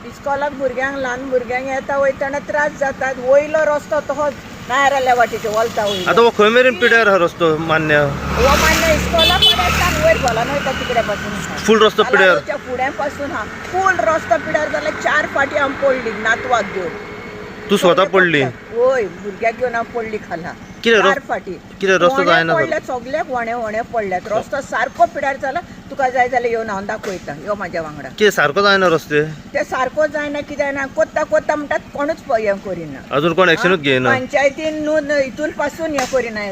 इस्कॉलाक भुरग्यांक, ल्हान भुरग्यांक येता वयतना त्रास जातात. वयलो रस्तो तसोच नायराल्या वाटेचो वलता वयलो. आतां हो खंय मेरेन पिड्यार आहा रस्तो मान्य? हो मान्य इस्कॉला पडटान वयर घोलान वयता तिकडे पासून. फूल रस्तो पिड्यार? तालावाच्या फुड्या पासून हा फूल रस्तो पिड्यार जाल्यार चार फाटी हांव पडली नातवाक घेवन. तू स्वता पडली? वय, भुरग्याक घेवन हांव पडली खाला. कितें चार फाटी. कितें रस्तो व्हणे जायना? पडल्यात सगल्याक, व्हणे व्हणे पडल्यात. रस्तो सारको पिड्यार जाला. तुका जाय जाल्यार येवन हांव दाखयता, यो म्हाज्या वांगडा. कितें सारको जायना रस्ते? ते सारको जायना. कितें जायना, कोत्ता कोत्ता म्हणटात, कोणूच हें करिना. अजून कोण एक्शनूच घेयना. पंचायतीन न्हू, हितून पासून हें करिना.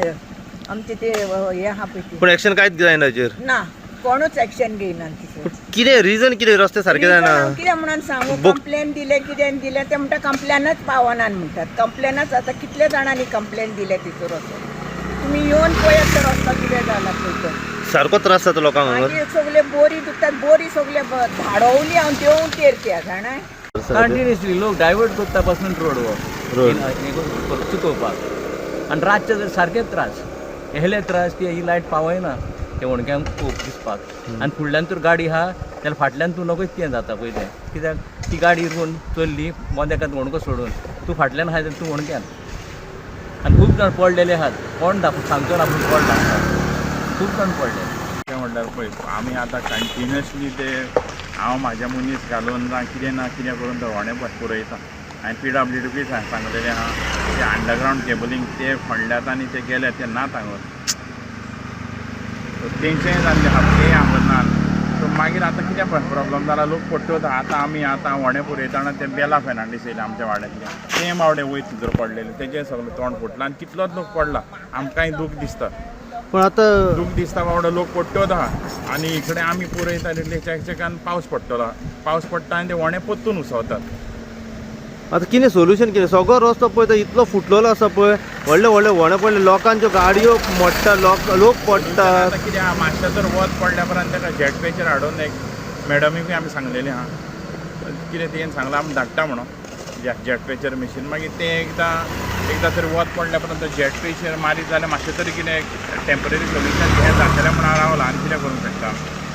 आमचे ते हे आहा पळय ते. पूण एक्शन कांयच जायना हेजेर? ना, कोणूच एक्शन घेयना तिचेर. कितें रिजन कितें रस्ते सारके रिजन जायना? हांव कितें म्हणून सांगू? कंप्लेन दिले, कितें दिलें, ते म्हणटा कंप्लेनच पावनान म्हणटात. कंप्लेनच आतां कितले जाणांनी कंप्लेन दिले तितूर वचून. तुमी येवन पळयात तो रस्तो कितें जाला पळय तो. सारको त्रास जाता लोकांक हांगा. मागीर सगळे बोरी दुखतात, बोरी सगळे धाडवली हांव देंवतेर त्या जाणा. कंटिन्युअसली लोक डायवर्ट करता पासून रोड हो. रोड. हे करून चुकोवपाक आनी रातचे तर सारकेच त्रास, हेले त्रास की ही लायट पावयना ते होणक्यांक खूब दिसपाक. आनी फुडल्यान तर गाडी आहा जाल्यार फाटल्यान तूं नकोच तें जाता पयलें, कित्याक ती गाडी कोण चल्ली मोदेकात होणको सोडून, तूं फाटल्यान आहा जाल्यार तूं होणक्यान. आनी खूब जाण पडलेले आहात, कोण दाखोव सांगचो ना आपूण पडला. खूब जाण पडले. तें म्हणल्यार पळय, आमी आतां कंटिन्युअसली ते हांव म्हाज्या मनीस घालून ना कितें ना कितें करून ते व्हडें पुरयता. हांवें पीडब्ल्यूडीकूय सांगलेलें आहा, ते अंडरग्रावंड केबलींग ते खणल्यात आनी ते गेले, ते नात हांगा. सो तेंचेंय जाल्लें आहा, तेय हांगा नात. सो मागीर आतां कितें प्रॉब्लम जाला, लोक पडटोच. आतां आमी आतां व्हडें पुरयतना ते बेला फेर्नांडीस येयले आमच्या वाड्यांतले, ते बावडे वयर थंयसर पडलेले, तेजें सगळें तोंड फुटलां आनी कितलोच लोक पडला. आमकांय दूख दिसता. पण आतां दूख दिसता बावडो, लोक पडटोच आहा. आनी इकडे आमी पुरयता तितले चेकचेकान पावस पडटलो, पावस पडटा आनी ते व्हडें परतून उसवतात. आतां कितें सोल्युशन कितें? सगळो रस्तो पळय तर इतलो फुटलेलो आसा पळय, व्हडले व्हडले व्हणे पडले, लोकांच्यो गाडयो मोडटा, लोक लोक पडटा. आतां कितें आहा, मातशें तर वत पडल्या उपरांत ताका जेट पेचर हाडून एक मॅडमीकूय आमी सांगलेलें आहा. कितें तेणें सांगलां, आमी धाडटा म्हणून जेट पेचर मशीन. मागीर तें एकदां एकदां तरी वत पडल्या उपरांत जेट पेचर मारीत जाल्यार मातशें तरी कितें टेंपररी सोल्युशन हें जातलें म्हणून हांव रावलां. आनी कितें करूंक शकता?